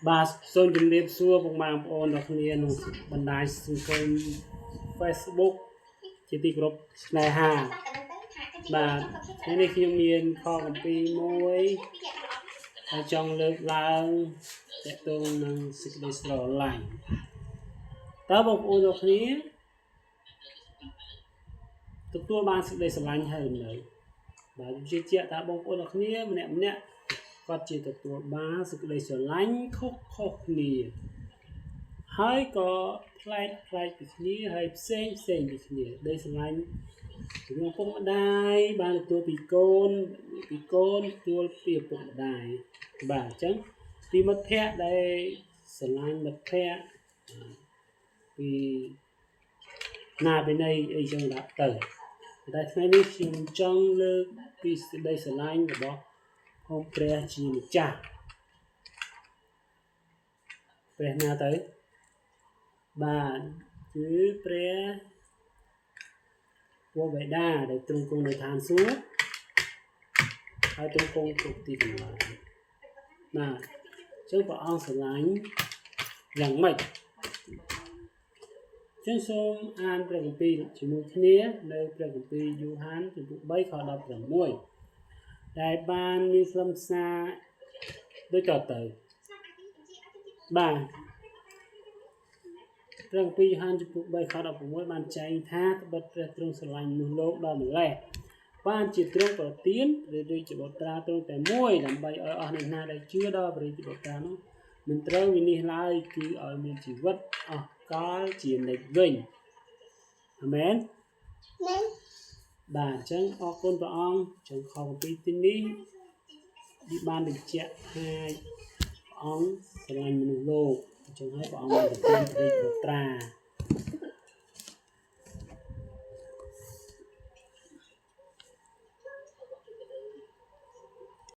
បាទសូមជម្រាបសួរពុកម៉ែបងប្អូនទាំងគ្នាក្នុងបណ្ដាញសង្គម Facebook ជាទីគោរពស្នេហាបាទថ្ងៃនេះខ្ញុំមានខគម្ពីរមួយហើយចង់លើកឡើងទាក់ទងនឹងសេចក្តីស្រឡាញ់តើបងប្អូនទាំងគ្នាទទួលបានសេចក្តីស្រឡាញ់ហើយឬនៅបាទខ្ញុំជឿជាក់ថាបងប្អូនទាំងគ្នាម្នាក់ម្នាក់គាត់ជាទទួលបានសេចក្តីស្រឡាញ់ខុសខុសគ្នាហើយក៏ប្លែកប្លែកពីគ្នាហើយផ្សេងផ្សេងពីគ្នាដីស្រឡាញ់ពីឪពុកម្ដាយបានទទួលពីកូនពីកូនទទួលពីឪពុកម្ដាយបាទអញ្ចឹងពីមិត្តភ័ក្តិដែលស្រឡាញ់មិត្តភ័ក្តិពីណាពីណីអីចឹងដាក់ទៅតែថ្ងៃនេះខ្ញុំចង់លើកពីសេចក្តីស្រឡាញ់របស់ផងព្រះជាម្ចាស់ព្រះណាទៅបាទគឺព្រះវរបិតាដែលទ្រង់គង់នៅឋានសួគ៌ហើយទ្រង់គង់គ្រប់ទីកន្លែងបាទអញ្ចឹងព្រះអង្គស្រឡាញ់យ៉ាងម៉េចចឹងសូមអានព្រះគម្ពីរជាមួយគ្នានៅព្រះគម្ពីរយ៉ូហានជំពូក3ខ16ដែលបានមានខ្លឹមសារដូចតទៅបាទព្រះគម្ពីរយ៉ូហានជំពូក3ខ16បានចែងថាត្បិតព្រះទ្រង់ស្រឡាញ់មនុស្សលោកដល់ម្ល៉េះបានជាទ្រង់ប្រទានព្រះរាជបុត្រាទ្រង់តែមួយដើម្បីឲ្យអស់អ្នកណាដែលជឿដល់ព្រះរាជបុត្រានោះមិនត្រូវវិនិច្ឆ័យឡើយគឺឲ្យមានជីវិតអស់កលជានិច្ចវិញអាមែន មែន បាទអញ្ចឹងអរគុណព្រះអង្គចឹងខគម្ពីរទីនេះវាបានបញ្ជាក់ថាព្រះអង្គស្រឡាញ់មនុស្សលោកអញ្ចឹងហើយព្រះអង្គបានប្រទានព្រះរាជបុត្រា